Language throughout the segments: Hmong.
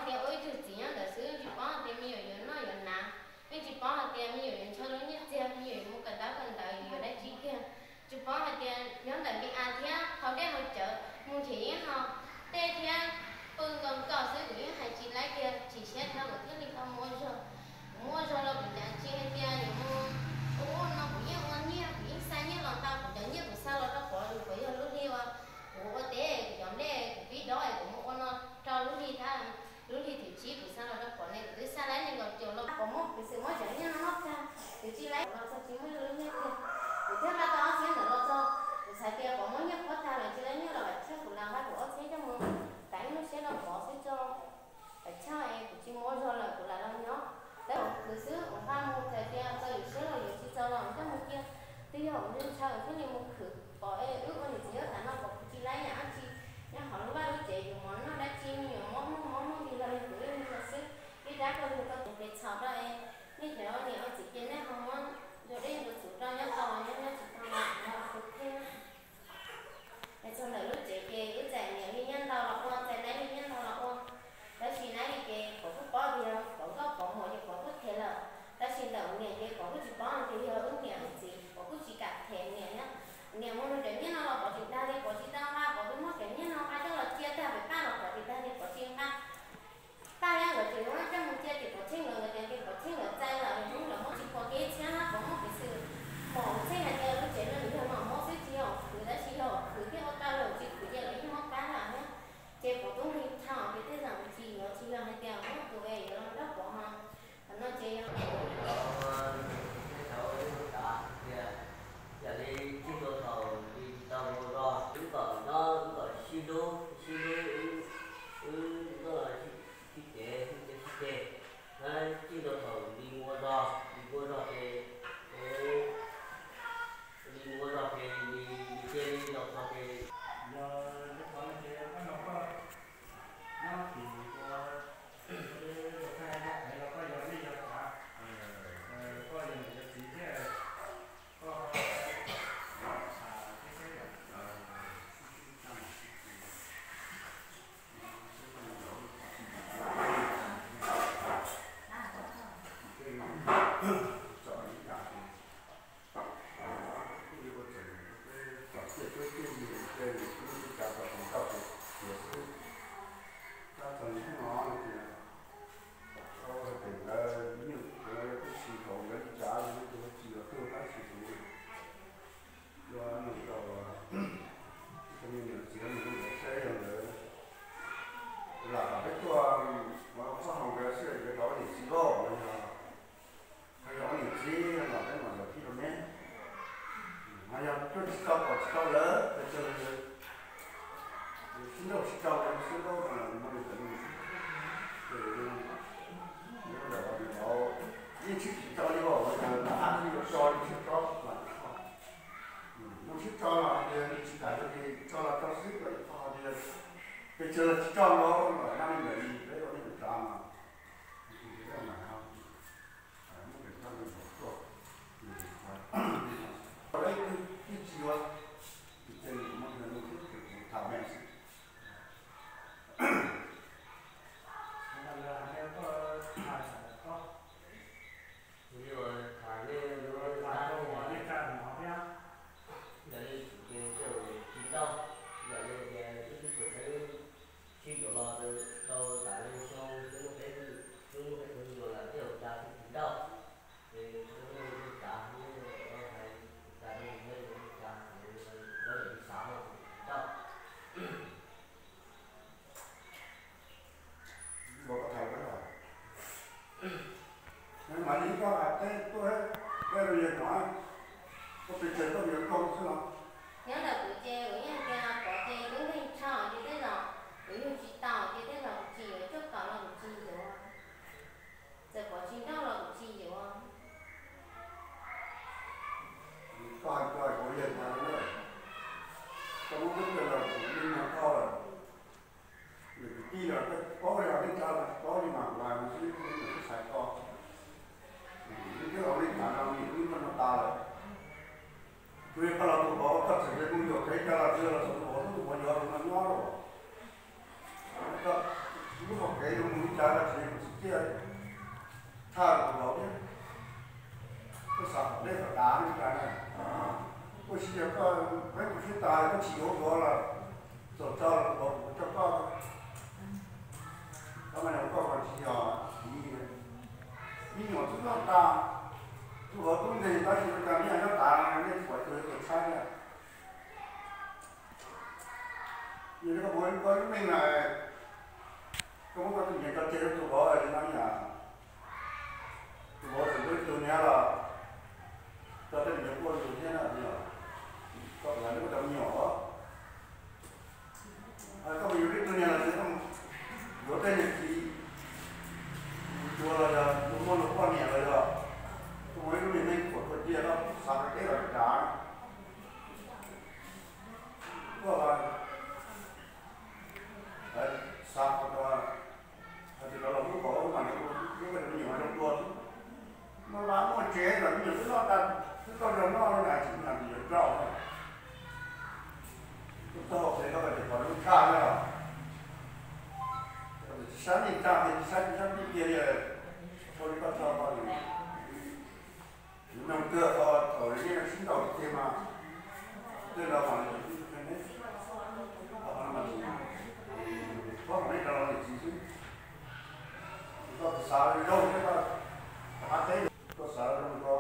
Tias ua ib tug txiv nyob ntawd xwb, tsis paub hais tias me nyuam yuav noj yuav hnav, yeej tsis paub hais tias me nyuam yuav ntshaw lub nyiaj txiag, me nyuam yuav mus kawm ntaub kawm ntawv, yuav dab tsi kiag. Tsis paub hais tias nyob ntawm npi a thiab haus dej haus cawv, mus nrhiav yeeb haus tej thiab pw nkaus nkaus xwb, kuv yeej hais tsis laib tias chim siab thiab kuv thiaj li tau mus ua zog. Kuv mus ua zog los kuv cav tsis hais tias yuav mus ua ub ua no, kuv yeej ua nyiaj, kuv yeej xa nyiaj los ntau, kuv cov nyiaj kuv xa los rau Pov, Pov yog lub hli uas kuv ua teb, kuv cov nplej kuv pib dob es kuv mus ua no rau lub hli thiab, lub hli thib tsib kuv xa los rau Pov ne, kuv twb xa laib nees nkaum caum los Pov muab kuv xwm muab cov nyiaj no noj tag, kuv tsis laib los txog tsis muaj lub nyiaj tiag. Kuv thiaj nqa tau ob txhiab ntawd los txog, kuv xav tias Pov muab nyiaj qhuab tag lawm tsis laib nyiaj los Vam Chawj, kuv lam nqa kuv ob txhiab coj mus tav ib lub siab rau Pov xwb tso. Vam Chawj es kuv tsis mus ua zog lawm, kuv lam los nyob. Tab sis khwv xwb, kuv nqa mus txawm tias txaus yus siab los yuav tsis txaus los coj mus cia. Twb yog kuv ntshaw thiaj li mus khwv Pov es wb ua niam txiv nyob tas no Pov kuv tsis laib yam dab tsi. Nyob hauv lub vaj lub tsev yus mov noj dab tsi, me nyuam mob muaj mob muaj nqis los yog kuv ib leeg los xwb. Ib rab koj yug tau tus pes txhaum rau es nej cov niam ua txiv ces nej ho muab ntsuas dej ntsuas txhuv rau nyob tau, nyob nyob tsis tau los kuv thiab. Es txog ntawm lub tsev ces wb txais niam li nyiaj ntau los ua, txais nab li nyiaj ntau los ua. Tab sis nab li ces Pov kuj paub tias Pov nkauj Pov muam ces Pov kuj them lawm. Tab sis ntawm niam ces Pov kuj tsis paub tias yog wb niam wb txiv, Pov kuj tsis kam them niam thiab. Niam muab nws cov nyiaj no los Pov tseem dag tias Pov tsis tau nqa, Pov twb muab cov nyiaj no nqa coj los cia tag pem paj los Pov tseem dag tias Pov tsis nqa. Paj thiab nkawd tseem yuav coj mus cia tim Pov Tsheej lawm, nkawd tias Pov Tsheej lawv txais lawm, Hmoob lawv muab tsis pom kev tshiab na, Pov muaj peev xwm mom Tsheej hais tias lub tsev no nws yog mom mob xwb, tsis yog khwv, tab sis yog khwv thiaj ua tau, yog tsis khwv ces lawv yeej muab pab lawm thiab. Ces Pov tub nkeeg thaum ces tej zaum tsis yuav, tsis yog hais tias muaj tus es yuav los nrog Pov ho. Qhov no ces yog tias yam li txij ntua thaum li tsis tau mus zog, wb kom nyob wb kom sib hlub sib hlub, wb nyob sib cev sib cev sib ceg. Txij ntua thaum li mus ua zog, li mus ua zog ces, li mus ua zog ces li cia li los txog ces, yog li qhov no ces koj nrog koj nyob tim ua, ua thaij ua qhev los koj yog nej yog tsav, koj yog niam yog txiv thiab, koj xav teb teb yom. Tab txog li hnub no tias, tau hais tias nkawd nyuj nkawd twb tsis haus nkawd li cas, yog tus tsis yuav tuag tab sis kuv yuav nug rau cov me nyuam txiv me nyuam saib yog nkawd lam kom peb tuaj ua txoj hau nkawd sib yuav rau niam txiv loj los yog, yog niam txiv los peb mam yuav pib rau neb. Mas yog tuaj tsis tau pom tsis tau lawm, pes tsawg sib nrauj tsis tau, sib nrauj no muaj li ntawd. Ces yeej tshwj tsis tau li os, lam hais yuav tso li tsis tso mas tso. Mus sib tso los tias tsis kam tso los tso xwb, kom ib qho tias pes tsawg los tsis tso los mas nab li ntawd li peb ua nej tus tsav mas. Muab pem txoj li tuaj, peb twb tsis yuav, ces muab tus no tus tham me xwb. Kuv li uas tham nej yuav tham rau nej tsa no thiab. Yog li tsum ces tsis tau, yog li tias wb twb tsis xeeb sib yuav los Cas tsis txim txiaj, tshaj tus vauv thiab, koj xav kom deb kom dav li cas na. Koj tsis yog koj peb mus sib tas koj tsis yuav vauv los txog tso los tus vauv kuv coj koj. Koj mas yog koj mas tsis yog txiv, me nyuam twb noj tas, tus vauv tub ntes tab sis ua cas me nyuam nyob tas nej tsis pom tus yuav tus tshaib na. Yog li koj muab koj lub neej na, koj muab koj tus nyiam tso tseg rau tus vauv li no yom. Tus vauv tseem muaj ib tug niam los coj tej me nyuam kuaj tus thiab na, koj tseem muaj cov me nyuam os. Koj mus yuav ib tug niam los tseem yuav tej niam txiv, tus tuag los yog tus muaj luag poj niam los yog tus muaj ib lub me neej kuam tuaj cia koj xav rau teb los dav. Koj xav kom hais tias rov los lub kaum mas lub me nyuam zoo dua xwb. Muaj vaj muaj tsev los me nyuam twb noj tag, twb tau zoo noj li na, tsis yog tias yuav nrauj. Koj txog hauv pem koj tias pom zoo tshaj na los, tsis saib neej tsa tiag, tsis saib tsis saib tij tiag li, txhua li koj txog koj li. Nug kawg qhov thaum nej sib ntaus tiag mas, tej laus mas, qhov no mas, tsis paub hais neb rau niam txiv xwb. Koj xav zoo thiab koj rov qab teb, koj xav zoo ko,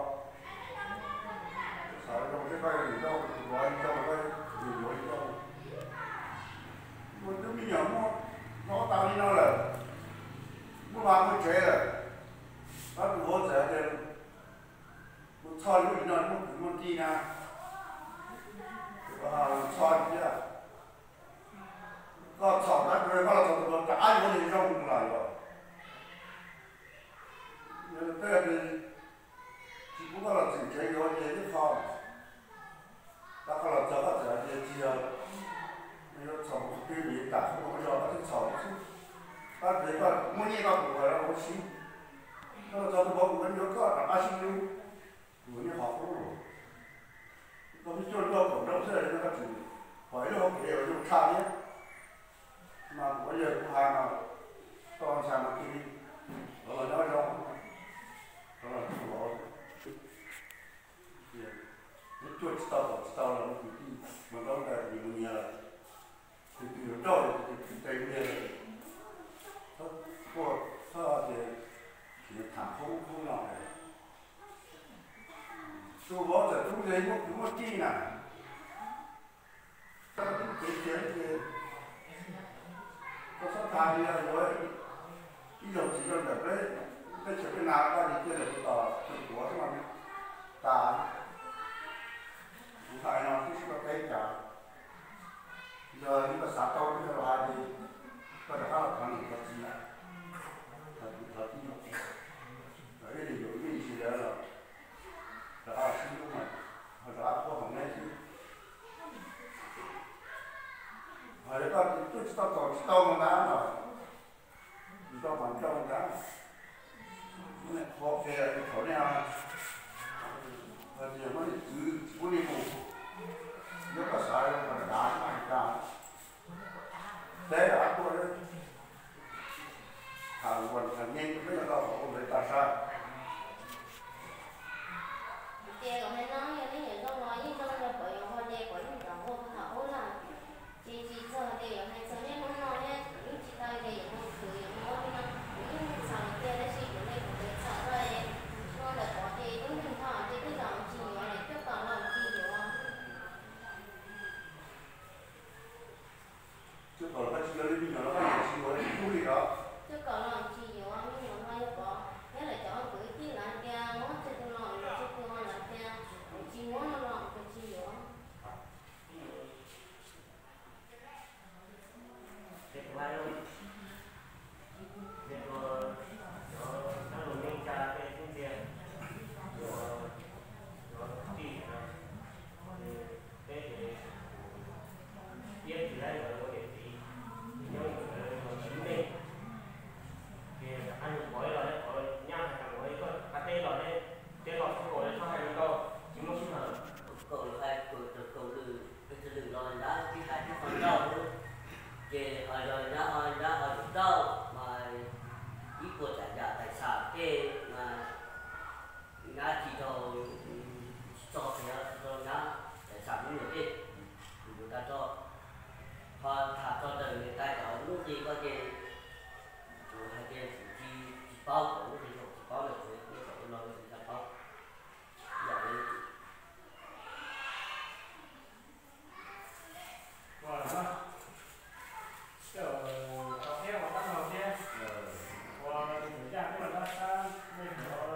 koj xav zoo thiab koj yuav zoo, tus vauv zoo koj yuav yuav zoo. Muaj twb me nyuam muaj hlob tau li no lawm, muaj vaj muaj tsev lawm, tab tus vauv txawm hais tias kuv txhoj lub li no muaj kwv muaj tij na, txhoj thiab. Koj txhaum tab tus koj los txog tus vauv rov qab yuav li zoo lawm los, yog tej tsis pub koj los txim tsev yuav ces ib qho, tab koj los txog koj txawm hais tias tsis yog yuav txhaum tus twg vim tam sim no yog koj twb txhaum xwb, tab sis koj muaj nyiaj koj kuv ua si, koj los txog tus vauv kuv yuav koj rov qab sib hlub, kuv niaj qhov qub los. Koj muaj cuaj lub kaum nrauj xwb no koj tseem pom ib lub hauv kev uas zoo tshaj thiab. Mas kuv yawg kuv hais mas, koj ntxhais mas cia li rov los nyob zoo, rov los nyob vauv. Neb cuaj tsis tau pom tsis tau los mus kwv tij, mus ntaub ntawv mus nyias lawm, tus twg yuav nrauj tus twg tes nyias lawm, txhob quaj txhob tias tsis tham khoob khoob no. Tus vauv txawm tub nkeeg muaj kwv muaj tij na, koj tub kev tiag ces koj txhob tham li yog yuav ib zaug txiv rau ntawm peb teb chaws Nyab Laj koj ces cia ntawm tus tos tus tuav xwb mas tas. Kuv hais no twb tsis tau teb cas, yog li koj xav tau li koj hais ces koj rov qab los thov niam thov txiv, thov kwv thov tij, ib leeg yuav ib leeg tsis lawv los rov qab sib hlub mas ho rov qab qhuab hauv neb xwb. Ho yog koj twb tsis tau txaus tsis tau mus ntag los nrauj mas nrauj ntag. Muab niam qhuab qhia thaum nej hais tias muab niam txwv tsis pub nej mus, yog koj xav kom dav mas dav, teb rov qab tuaj, tham luag tham nyeeb peb los ua lawv tag sab. Ces kom hais no yog nej nyiam zoo los yeej zoo, yog pom yuav ua ces kom yeej rov ua puag thaum ub lawm. Ces tsis txog tias yuav hais txog niaj hnub no thiab, yeej tsis tau tias yuav mus khwv yuav mus ua li no, kuv yeej txhaum tiag tab sis kuv li kuv txhaum rau es ua ntawm pov ces lub neej no ces tej zaum tsis yuav lawm, cuaj kaum los tsis yuav. Cuaj kaum los koj tsis yuav li me nyuam los koj yeej tsis yuav li tub li os. Cuaj kaum los tsis yuav me nyuam no yog pov thiab lawv cov kwv tij lawv tias muab tseg tus los yuav tseg tus, lawv tias kuv tsis muab no los kuv tsis yuav. Ces kuv hais rau, ces rau cov sab laug neej tsa tej xwb tiag, cov tij, ces peb ces iab tsis laib lawv ua niam txiv, nyob ntawm lawv lub neej. Ces rov qab yus pov ib los, pov nyab hais tias ua ib koj rov qab teb los ne, teb los txog kaum lawv txhob hais li ntau, tsis muaj sij hawm. Kaum lwm hais kaum lwm, peb tus lwm los nrab tib hais tib qho ncauj, ces ho yog nrab ho Ces koj ces kuv hais tias kuv tsis, tsis paub, kuv lub hlis no tsis paub na, kuv kuj kom ua no kuv thiaj paub. Yam li ua no, cov thiab ua tab no thiab, ua tus yaj tuaj dab sab nej cov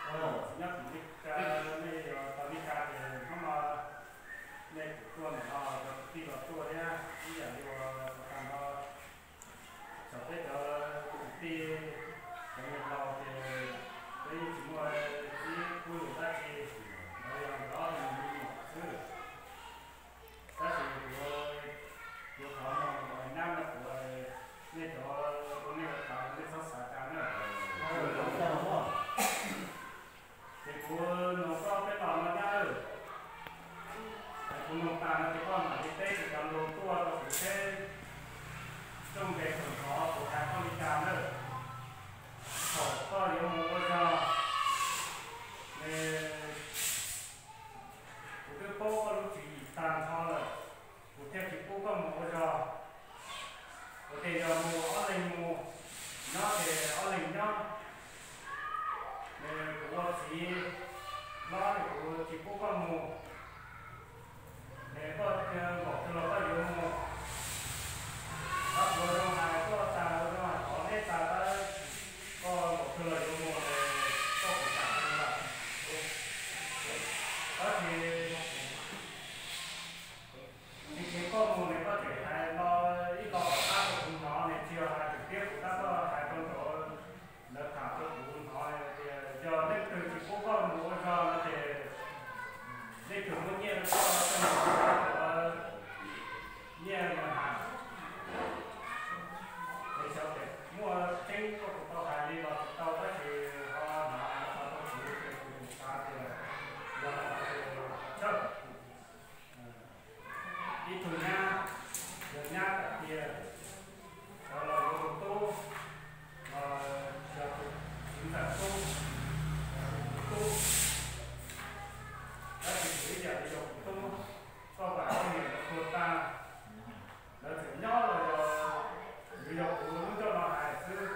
txiv nyob tim Meskas, nej yog tau Meskas ces hnub no nej kuj tuaj ntawm no cov kwv tij los tuaj thiab ib yam li ua tag no. Txawm peb cov kwv tij cov niam laus ces peb yeej tsis muaj ib qho lus dab tsi, lawv yog nkawd ob leeg me nyuam xwb. Tab sis kuv yuav thov no, nab no kuv, nej cov ua nej ua tau nej txhob xav cas na. Ces kuv nug koj peb los no nyab, kuv nug tas no ces koj mam li teb kuv cov lus tuaj rau kuv seb rooj npe thaum ntxov kuv hais koj li cas na. Thaum koj yuav mus ua zog, kuv twb paub koj lub tswv yim tag nrho lawm, kuv thiaj tsis pub koj mus ua zog. Kuv tias yog mus ob leeg mus, nyob ces ob leeg nyob. Kuv ua txiv hlob ces kuv tsis pub koj mus. Koj npaum twg los koj yuav mus, koj ua zoo hais koj tas, ua zoo hais tov neb tas, koj npaum twg los yuav mus, koj kuv kam lawm. Tab sis tsis kheev koj mus ne, koj tseem hais no ib lo tom qab rau kuv hnov ne, tsis yog hais tiag tiag, kuv tab koj hais rau nraud, lawv tham rau kuv hnov tias yog leej twg tsis pub koj mus ua zog no ces leej twg muab nyiaj rau koj, koj mus ua nyiaj mus hais. Es xyov tes muaj tseeb koj kuv tau hais li los tsis tau, tab sis ho hnov hais no rau kuv ces kuv xav tias yog los tshawj. Ib tug nyab, yog nyab tam tiag, los yuav tus tub, los yog tus txiv ntxawm tub, tus tub. Tab sis kuv ib yam li yog kuv tub, koj vam koj niam lawv tuag tag, lawv tseem nyob los yog yuav yog kuv lub ncauj no hais xwb.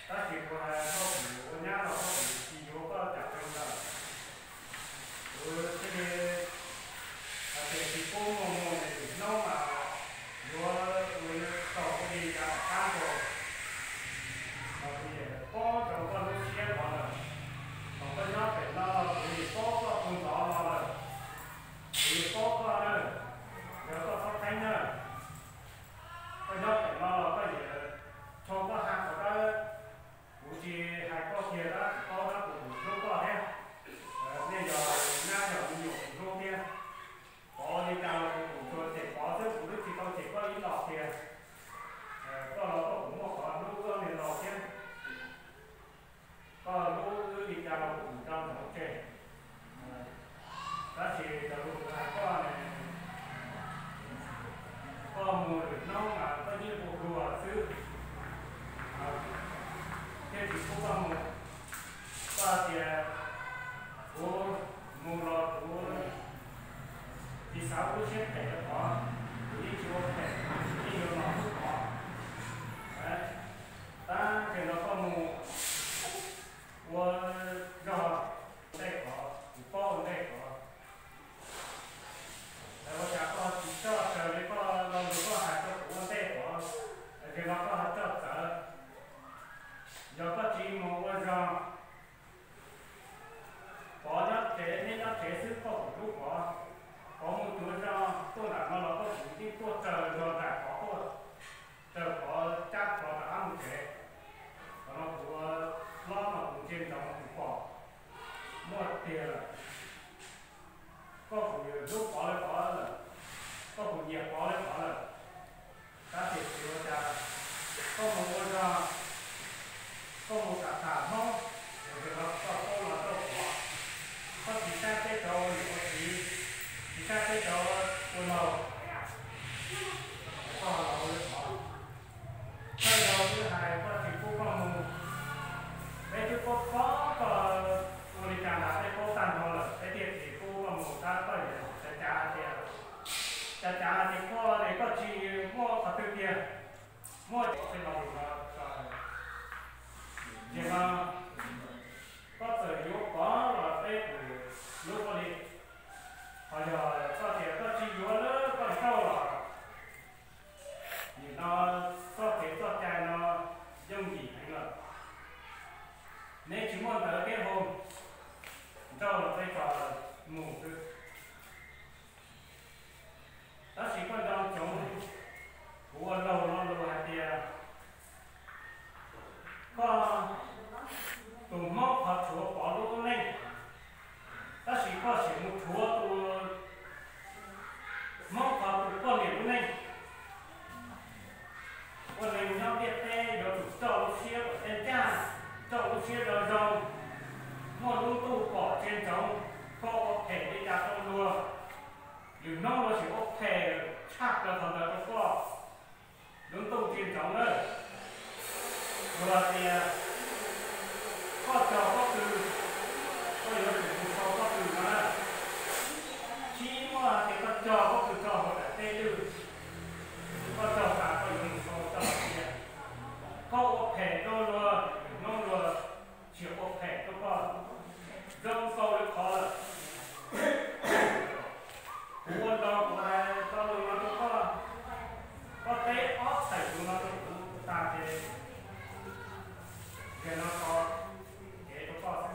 Tab sis kuv hais koj kuv ua nyab los koj kuv tsis yuav koj cas qee ntawd. Kuv thiaj li hais tias tsis pub mus mus, lwm hnub mas yuav ua tau ua li cas pab nkaus. Mas kuv yeej paub rau koj lub siab no lawm. Thaum koj nyob pem no kuv yeej paub koj tus ntxov no lawm. Kuv yeej paub koj na, yog koj txhob theeb na. Koj nyob pem no los koj yeej, thaum koj hais qhov dawb, kuv tsis hais koj kiag tab, tsis paub tab, kuv hlub koj thiab. Nej yog nyab yog me nyuam kuv hlub thiab. Pov li cas los kuv kuv tsuas cem Pov xwb, kuv twb tsis tau cem koj ib los tiag. Koj los koj kuv muaj qhov hlub koj niag laus thiab. Koj hlub wb li cas los kuv kuv tso ntawm hauv tsev. Tab sis cov lus kuv hais koj ne, koj mus lwm hnub mas koj yeej ua luag xwb, thiaj tsis pub koj mus. Koj hais tias kuv mus los kuv tsis xav ua lub siab phem rau Pov, kuv yeej tsis ua phem, yeej yuav los hlub Pov. Tab sis no koj mus ua zog ua ntej Pov, kuv paub ua ntej Pov. Ua cas koj tsis coj raws li koj lo lus koj hais rau kuv ua ntej Pov, tab sis no koj ho coj txawv. Yog koj tsis mus ua zog, Pov nyob tsev, neb nyob tsev xwb koj kuv hlub Pov. Pov mus tuav zog tuaj nram Muaj tsis no lus no, ces no koj txawm yuav pov los peb kuv hlub koj li. Ho yog koj tias koj tsis yuav lawm koj nrauj los, nim no txoj kev txoj cai no yooj yim heev lawm. Neb tsis muaj ntawv keb hau, nrauj los peb tso mus xwb. Tab sis koj nco ntsoov, kuv ua laug lo lus hais tias koj tus Hmoob qhov rhuav Pov lub neej, tab sis koj sim mus rhuav tus Hmoob qhov tus poj niam lub neej. Ua neeg nyob ntiaj teb yuav tsum coj lub siab kom ncaj ncaj, coj lub siab zoo zoo, muaj lub ntuj pom tsis ntsoov, koj ua phem li cas rau luag, lwm hnub luag sim ua phem tshaj plaws qhov ntawd rau koj. Lub ntuj tsis ntsoov na, luag tias koj cog pob kws, koj yuav tsum mus sau pob kws no na. Tsis muaj tias koj cog pob kws tso hauv daim teb twg, koj cog tas koj yuav mus sau tso tias koj ua phem rau luag, lwm hnub luag tsis ua phem rau koj. Zoo nkaus li qhov lawm, kuv ua no kuv hais lo lus no rau koj, koj teb ob txhais lus no rau kuv tas ces, ces no tso kev rau koj xwb.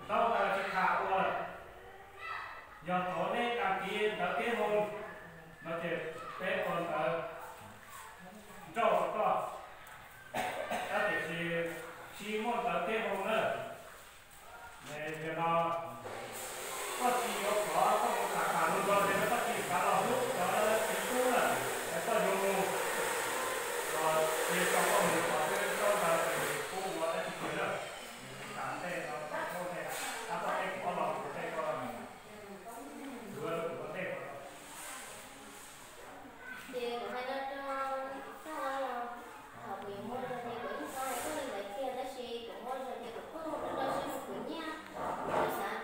Ntau taws tsis tham ua lawm. Yog thaum neb dag kiv ntawv keb hau no ces peb ua ntawv nrauj rau koj, tab tiam sis tsis muaj ntawv keb hau na. Yog no koj tsis yuav thov koj mus tham tham lus nrog ces koj tsis xav los hlub cov txiv tub lawm es koj yuav mus, los cia koj mus thov xwb, koj ntawd ces kuv ua dab tsi kiag lawm. Tam ntej no koj ntej, tab koj tej kuv los kuv tej koj yuav kuv ua tej. Ces kuv hais no rau koj, thaum kuv yuav mus los ces kuv yeej xav hais koj li ntawd tiag, tab sis kuv mus los ces kuv pheej mus rau rau siab rau kuv nyiaj. Kuv xav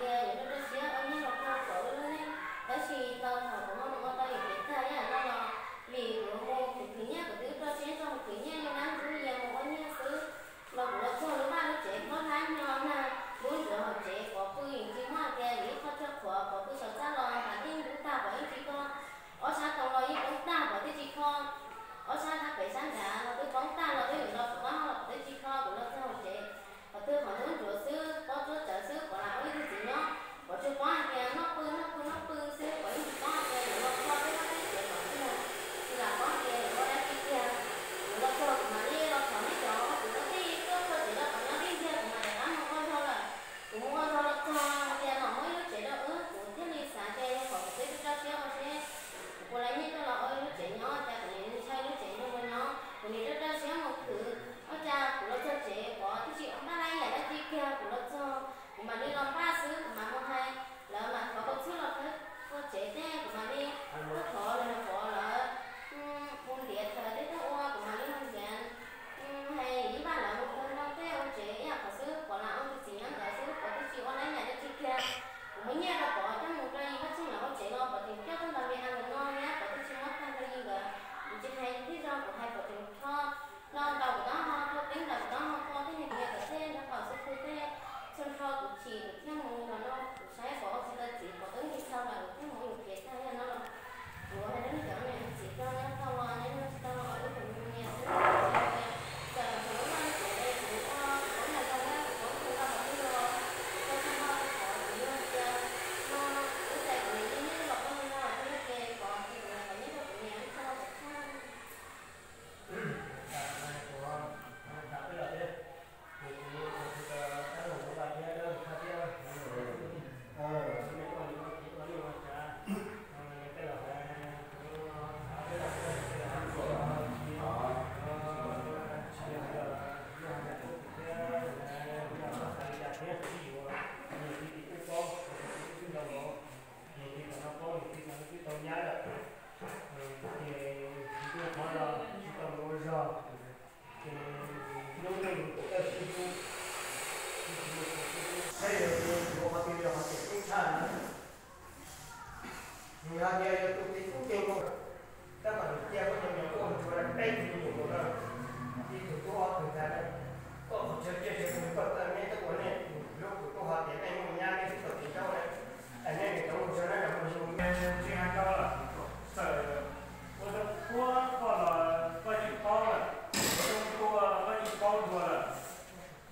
koj los koj yeej paub lawm, zoo dua koj yeej paub dua lawm,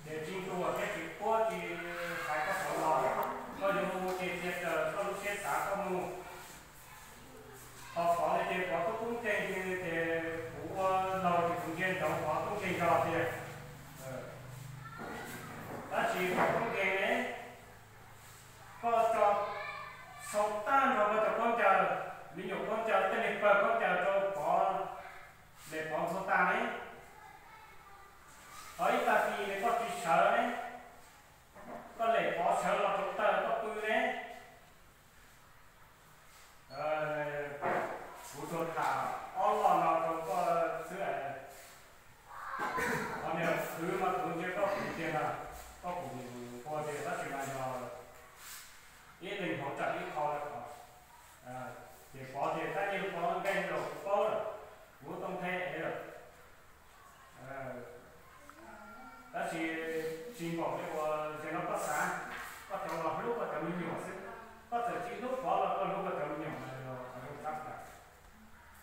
ces tsis ntuas thiab tsis quab tsis hais koj xav los, koj yuav mus ces cia raws koj lub siab xav koj mus. Ho Pov li ces Pov tub tub nkeeg ces kuv ua laug ces kuv ntsia ntsoov Pov tub nkeeg zog tiag. Tab sis Pov tub nkeeg ne, koj tso, sau tag nrho koj cov khaub ncaws, me nyuam khaub ncaws, tej niag pawg khaub ncaws rau Pov, lem Pov ntxhua tag ne. Ho ib tag kis ne koj tsis sawv ne, koj lem Pov sawv los rau taw koj pw ne. Kuv tsuas tham ob lo no rau koj xwb. Qhov niag khwv mas kuv ntsia koj kuv tiag na, koj kuv ua tiag tab sis mas yog ib leeg hauv tsam ib qho lawm os. Ces Pov ces tab nyiaj Pov nqeeg los kuv paub lawm, kuv tau nthe ev lawm. Tab sis tsis npaum li uas zaum no koj xav, koj cov los hlub koj cov me nyuam xwb, koj txawm tsis hlub Pov los koj hlub koj cov me nyuam no los qhov zoo tshaj plaws.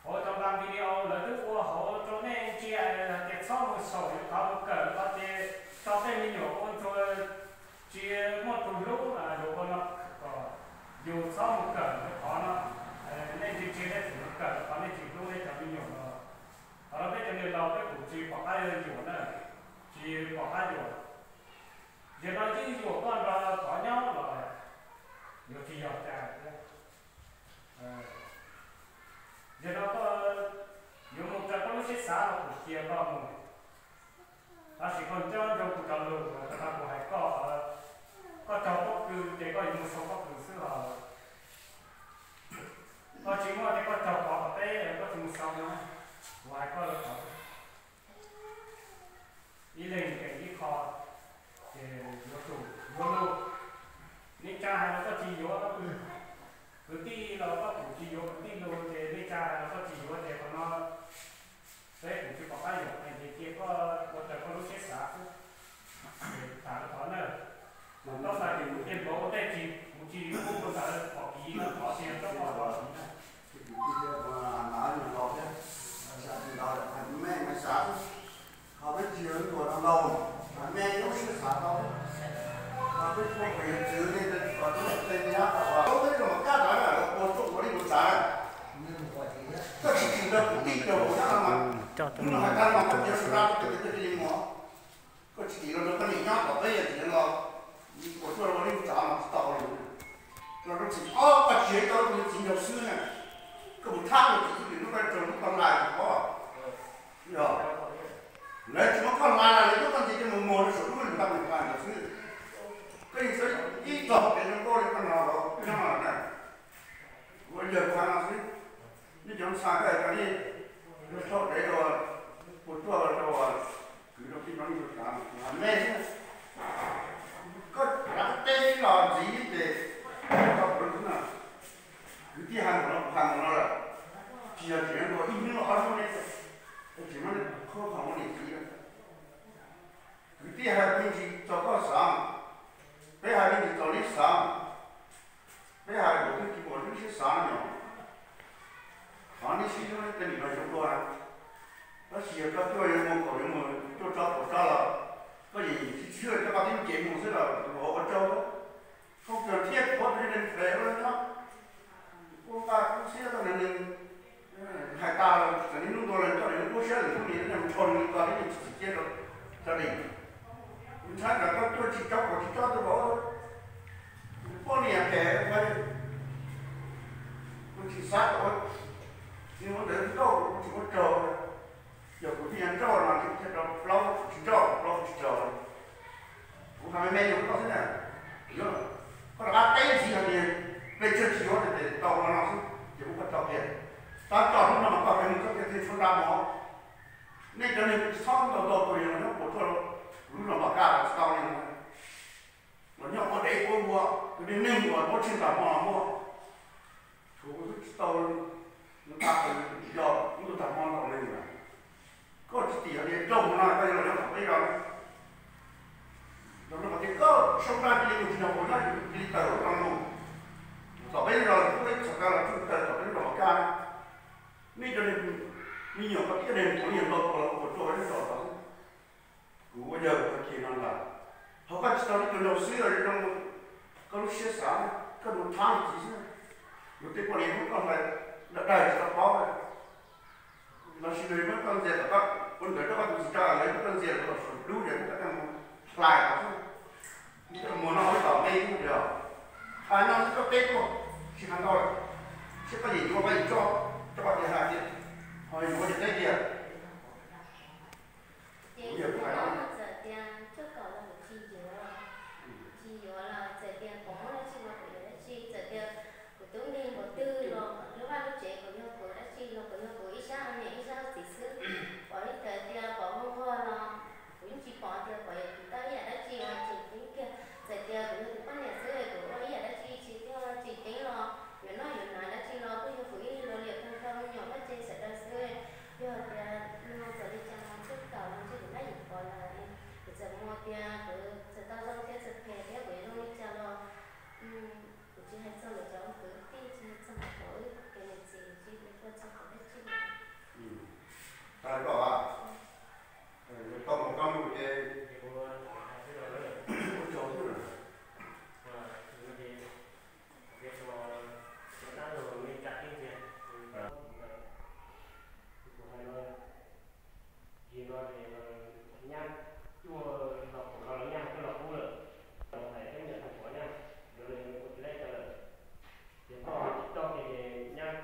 Hauv cov npa video lawv twb ua hauv rau nej ntsia hais tias txhob mus xyaum yuav qhov mus kawm qhov ces tso tej me nyuam ua ntsuag tsis muaj tus hlub yuav ua no kom yus txhob mus kawm qhov no. Nej ntsia ntsia nej txawm yuav kawm qhov nej tsis hlub nej cov me nyuam los. Qhov no peb cov niam laus peb kuj tsis pom qab yuam na, tsis pom qab yuam. Zaum no ywj yuam koj nrog Pov nyob los yuav tsis yog cas thiab. Zaum no koj yuav mus raws koj lub siab xav los kuv cia koj mus. Tab sis koj nco ntsoov kuv cov lus uas kuv hais koj, koj cog pob kws ces koj yuav mus sau pob kws xwb os. Koj tsis muaj ces koj cog qhov tom teb koj tsis mus sau no. Kuv hais koj lawm, ib leeg nqes ib qho, ces yuav tsum yuav luag. Nej tsa hais los koj tsis yuav, kwv tij los koj kuj tsis yuav kwv tij luag, ces nej tsa hais los koj tsis yuav ces qhov no peb kuj tsis pom qab yuam, ces cia koj ua raws koj lub siab xav xwb. Tham rau qhov na, mus tab mas ces kuv thiaj npauv ua tej tsis, kuv tsis pub ua ntawd pom kiv no qhov tias tsob qhov pom kiv na. Ho peb tsis yog ib tug ntau, me lub siab xav tau, ho peb tsis muaj qhov yuav txwv li kom tub tej nyab kom ua, peb rau mas kab rov los ua tuaj ua li mus txav. Koj tsis tsim rau kuv tij rau hauv sab no mas, hnub no hais tag no koj cia sab rab koj cia li mus. Koj tsis tsim los rau koj niam nyob kom peb yog txiv los ua tuaj ua li mus txav mas tsis tau li. Los rau txiv ob koj tsis yog ib tug txiv nraug xwb na, koj mus thab rau txiv xwb, lub koj raug lub koj lais os. Yog lawv tsis muab koj lais los lawv muab koj nce coj mus muag rau saum lub npam npam ntawd xwb. Koj yeej txawj ib txog kev zoo nkauj li koj no los koj nyob no na. Kuv ua yawg kuv hais no xwb, nej cov ntxhais koj hais rau nej, thauj dev rau, puas tuaj rau, kwv rau tij rau nej rau tsav hais me xwb. Koj rov qab teb los ntxiv ces koj rau kuv no, kwv tij hais npaum no kuv hais npaum no lawm, tsis yog tseem nkaus ib hnub ob hnub ne, tsis muab nej qhuab qhov muaj niam txiv lawm. Kwv tij hais me ntsis txaus koj xav, peb hais me ntsis txaus neb xav. Peb hais kuv twb tsis pom lub siab xav no, qhov nej sib hlub tej nim no zoo dua na. Tab sis yog koj tuaj yuav mus kom yuav mus tuaj tso tuaj tso los, koj yeej sib txhwb coj koj tib lub cev mus xwb los tus hauv ua tsaug. Koj kawg thiaj qhuav tus neeg phem ua nyob, kuj nqa kub siab koj neeg hais tas los txawm niaj hnub ntua los coj niaj hnub kub siab lwm hnub niaj hnub mus tsho nws ko thiab nws tsis txim siab rau gia đình. Ntshai tsam koj tuaj tsis tso kom tsis tso tus vauv, poj niam phem ua, kuv tsis xav kom ua, nws ua ntawd nkauj kuv tsis muab raug. Yog kuv thiaj nrauj no thiaj rau plaub tsis nrauj, plaub tsis raug. Kuv hais me me rau koj xwb na, koj rov qab teb ntxiv hais tias peb tsawg tsis yuav ces tau no no xwb ces kuv koj tso kiag. Tab tso hnub no mas koj peb mus txoj kev twg tshuav nra mov. Nej cov neeg txhob ntau ntau tus yog los nyob puas tuaj lub zos Npam Kaj los tsis tau li no. Los nyob ua dev ua ua, tus neeg neeg uas muab tsheej tag hmo los muaj. Tshuav kuv twb tsis tau nqa qws yog kuv tus tag hmo ntaus neeg lawm. Koj tsis tim hais tias raug mus no koj yuav los nyob tom peb zos. Los rau qhov tias koj sab nraj cia li mus tsis nrog kuv nyob, cia li tawm los mus. Tom peb zos kuj peb txhom koj los tsuj taws tom peb zos Npam Kaj. Nej cov neeg Me nyuam koj tib co neeg kuv niag npawg puas los kuv puas tsuaj ib zos tod. Kuv ua yawg kuv tau khi no lawm, ho koj tsis tau ib tug nraug xwb zoo koj lub siab xav, koj mus thab me ntsis xwb. Yus tej poj niam muab koj hlais dag dag tsis tau paub, los sis nws muab koj ntxias tom koj, ua ntawd rau koj tus txiv tso lawv muab koj ntxias los saum dub ces muab koj coj mus hlais tod xwb. Muab no ib tom me kuj yog hais no xwb koj teb tuaj tsis hais ntau lawm, seb koj yeem yuav koj yeem tso, tso tias hais tias ho yuav ces teb tias Ces kuv yog kuv hais no. Txawm tias txoj kaum los kuv tsis yuav, tsis yuav los txawm tias pom muaj dab tsi los kuv yuav dab tsi, txawm tias kuv tub nkeeg npaum twg los lub vaj lub tsev kuv yog kuv dab tsi los kuv yog kuv ib sab niam ib sab txiv xwb. Pom li cas tias pom nquag nquag los kuv yeej tsis pom tias pom yuav kuv tau ib yam dab tsi los tseem ceeb kiag. Txawm tias kuv yog tus poj niam xwb kuv ua ib yam dab tsi tsis tau tseem ceeb los yuav noj yuav hnav dab tsi los kuj yog kuv ib lo liam pog rau me nyuam poj ntxoog sawv daws xwb. Yog hais tias no txawm li cas los txoj kaum los ntshe kuv nab yim pov lawm, kuv txawm mus tias kuv txawm tau zoo thiab txawm phem thiab kuv yuav zoo li cas los kuv tsis hais txog lawv cov kwv tij, tsis hais txog lawv cov wb cov niam txiv, tsis hais txog lawv dab tsi. Tau mus koj mus ces ua tsaug xwb. Yog no nyab cuaj los kaum no los nyab cuaj los kub lawm, los hais peb niam tus pov nyab, yuav nws ua tsis laib rau lawm. Ces koj tsis tso ces nyab,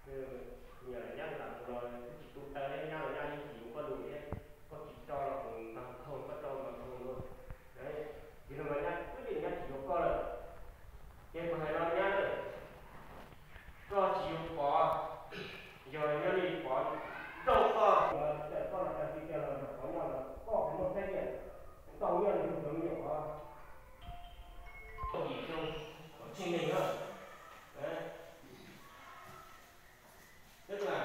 kuv niam lawv nyab lam mus los twb tsis tu taw thiab, nyab los nyab yeej tsis yuav koj lus thiab, koj tsis tso los kuv npag khoom, koj tso npag khoom dua. Ces no mas nyab twb tias nyab tsis yuav koj lawm, ces kuv hais no nyab na, koj tsis yuav pov, yog nyob li pov nrauj koj, txawm koj los tag ti tias los nrog pov nyob los koj kuv muaj txhab tias tau nyob li tus me nyuam pov tau yim xyoo kom tsheej neeg na. Tức là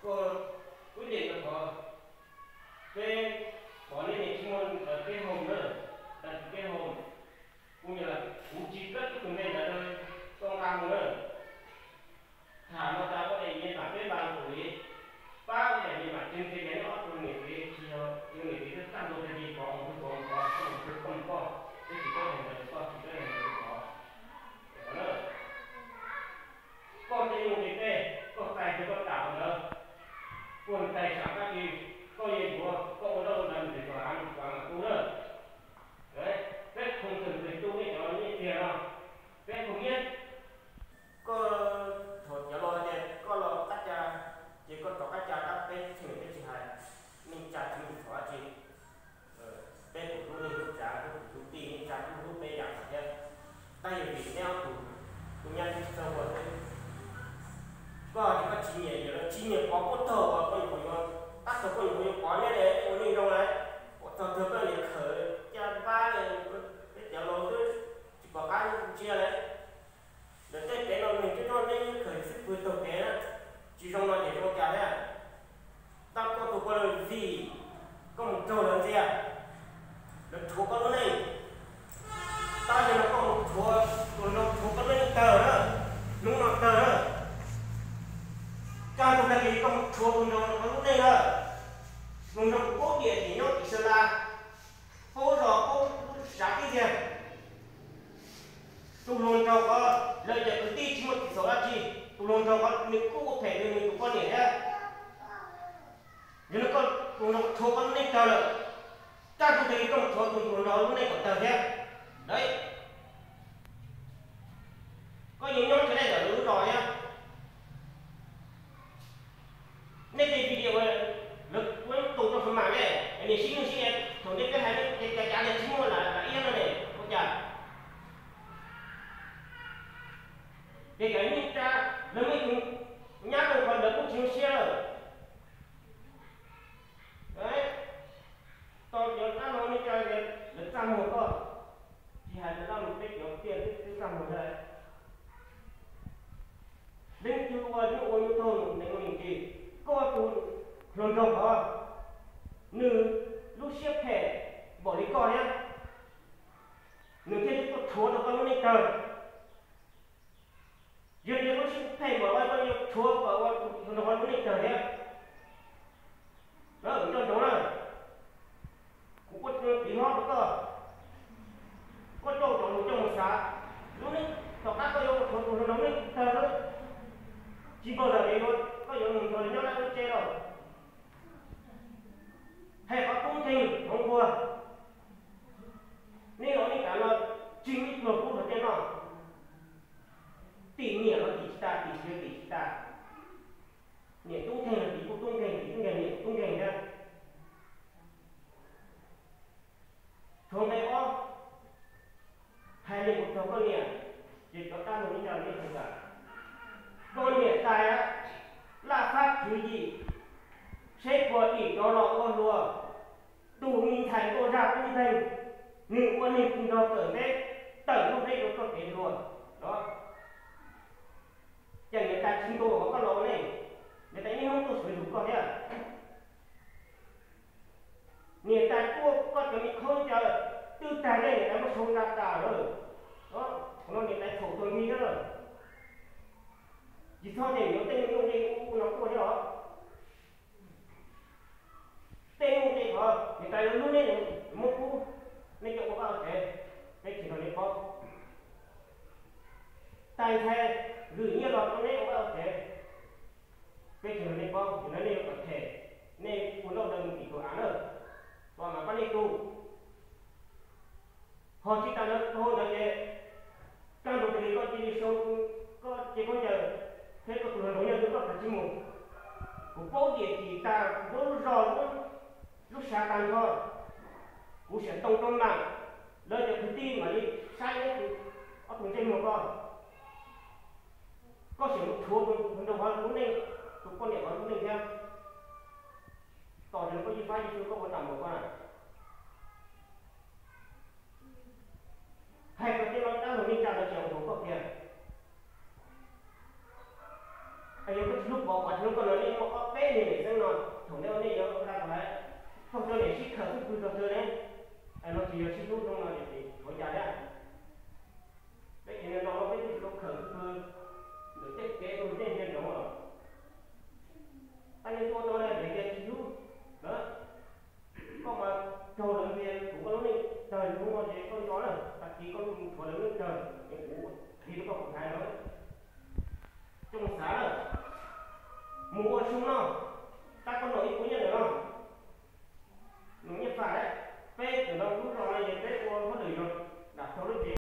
koj quyết định rau qhov peb pov neb niam tsis muaj ntawv keb home na, ntawv keb home, kuv yog kuv tsis kab ib tug npe ntawd rau koj nqa mus na. Tham no tas koj es nyias mam peb npa tus li, pab koj es nyias mam tseeg tias yog neb ob tug niam txiv tsis yog, yog niam txiv twb tag ntua tag nrho pov mus rau pov, pov mus rau koj, peb tsis kab home ntawd rau koj, tsis kab home ntawd rau pov. Koj tej nuj tej teb, koj txais rau koj tsam ntawd, koj txais tsam kab kis, koj yeej yuav, koj ua noj ua ntawd mus kom av mus kom av mam tu na. Peb khoom txheem txheem tu nej cov nej tiag no, peb khoom nyiaj. Koj thaum cov laus hais tias koj los qab cas, ces koj rov qab cas tab peb txheej peb tsis hais, nej tsa tsis muaj txhaum dab tsi. Peb kuj hlub nej hlub tsav, kuj hlub tij, nej tsa kuj hlub peb yam thiab. Tab yog vim neb ob tug, kuv nyab twb tsis txawj ua xwb. Koj hais tias koj tsis nyiam, yog tsis nyiam pov puab thaum uas koj nyuam qhuav yuav, tab thaum koj nyuam qhuav yuav pov neb, nej ua neej zoo lawm, thaum twg koj niam khawm caj npab, peb cov laus twb tsis pom qab ntsia lawm. Ntawm tej kev no neeg coob coob neb yeej khawm xib pwg taug kev na, tsis zoo no ces zoo cas thiab? Tab koj tus poj niam vim koj mus raug lawv ntxias, lawv rhuav koj lub neej. Tab yog no koj mus rhuav tus nraug, rhuav koj lub neej tawg na, hnub no tawg na. Kaj ntug tag kis koj mus rhuav tus nraug koj lub neej na, tus nraug kuv paub tias nyob tim Xeev Las, paub zos paub lub sav tib tiag. Tus hluas nraug ko, lawv cov kwv tij tsis muaj txim txhaum dab tsi, tus hluas nraug ko nws kuj ua phem rau nws tus poj niam thiab. Yog no koj tus hluas nraug rhuav koj lub neej tawg lawm, kaj ntug tag kis koj mus rhuav tus hluas nraug lub neej kom tawg thiab. Dawb, koj yuav nyob tsis dai ntawm lub zos thiab. Nej tej video lawv ua tus rau xu mam ne, niam sib nug sib, thaum nej peb hais nej ces cav cav tias tsis muaj lam ib no ne, ua cas? Ces cov neej tsa, lawv muaj ib tug nyab rau qhov ntawd kuj tsis zoo siab lawm. Tau cov dab laug neej tsa lawv txaj muag koj, tsis hais cov dab laug peb cov tiaj twb txaj muag thiab. Leej twg ua nyuj ua nyuj taug nees ua nees tsis, koj tus hluas nraug hov, nws lub siab phem npaum li koj thiab, nws thiaj li tuaj rhuav rau koj lub neej tawg. Yog tias lub sij hawm phem npaum no koj yuav tshuav kom ua tus hluas nraug lub neej tawg thiab. Nco ntsoov na, kuv kuj piv hlob rau koj, koj coj cov lus coj mus xav, lub neej tom qab koj yuav ua tus hluas nraug lub neej tawg lawm. Tsis npaum li koj yuav mus nrog nyob lawm lub tsev lawm. Hais qhov tub nkeeg hloov nquag, nej los nej kav no tsis muaj ib pluag pub hluav taws noj. Tim niam los tim tsis tas, tim txiv los tim tsis tas. Niam tub nkeeg los tim kuj tub nkeeg, tim tub nkeeg niam kuj tub nkeeg thiab. Tshuav nqe ob, hais li kuv txog koj niam, ces cov dab laug ib co nej tsis kam. Koj niam tais laj fab tswv yim, seb puas dim cov los ua hluas. Tus me ntxhais tuaj zaj tub nkeeg, nws ua neeg nrog kawm nteb, tawm lub nplej rau koj kev hluas no. Cas niam tais tsis ntuas kom koj los ua neej, niam tais niaj hnub tuaj xuav yus koj thiab. Niam tais tuaj koj cov me khaub ncaws twb tag nej niam tais muab sau nra tas lawm. Qhov no niam tais txhaum tuag nthi thiab lawm. Tsis txhob tias yuav tej nuj nqi ub no tuaj thiab os. Tej nuj nqi qhov niam tais yuav hlub nej, muab pub nej coj ua vaj ua tsev, peb tsis nrog nej paub. Tais ntxhais gwm nyiaj los rau nej ua vaj ua tsev, peb tsis nrog nej paub, yog no nej yuav kom them, nej ua nrauj ntawd mus tim tus av na, tus av mas pab nej tu. Ho tsis tas ntawd, tau ntawd ces kaj ntug tias li koj cia li sau koj cev khaub ncaws thiab koj tus hluas nraug nyob twg koj kav tsij mus. Kuv paub tias tim tas kuv paub lub zos, lub xav tag nrho, kuv sim tau rau mam, lawv cov kwv tij mam li saib neb ob tug ntsej muag koj. Koj sim mus rhuav tus hluas nraug hov lub neej, tus poj niam hov lub neej thiab. Tos tias koj ib fab ib xyoo koj ua tam npaum koj na. Hais kom tej no dab laug neej tsa lawv tsis ua nkaus koj kiag. Yog koj tsis hlub Pov, Pov tsis hlub koj no, nej muaj ob peb niag niam xeeb no, thaum ntawd nej yuav ua dab laug hais, koj cov niam sib khawm xub pwg txog tsawg ne? No tsis yog sib hlub zoo no ces tshuav cas thiab. Peb cov niam laus no peb twb tsis tau khawm xub pwg, ntawm tej kev ua ntej ntsia ntsoov os. Pab yeej tuaj tau na, dev tias tsis hlub lawm. Koj mas raug lawv ntxias, kuv koj lub neej tawg hnub no ces koj nco na, tag kis koj lub mus rhuav lawv lub neej tawg es kuv qhia rau koj kuv hais no. Coj mus xav na, mus ua su noj, tab koj noj ib puas nyiaj ntawm no, noj nyiaj faj. Peb txawm no lub zos no ces peb ua hauj lwm yog dam rau lub tsev.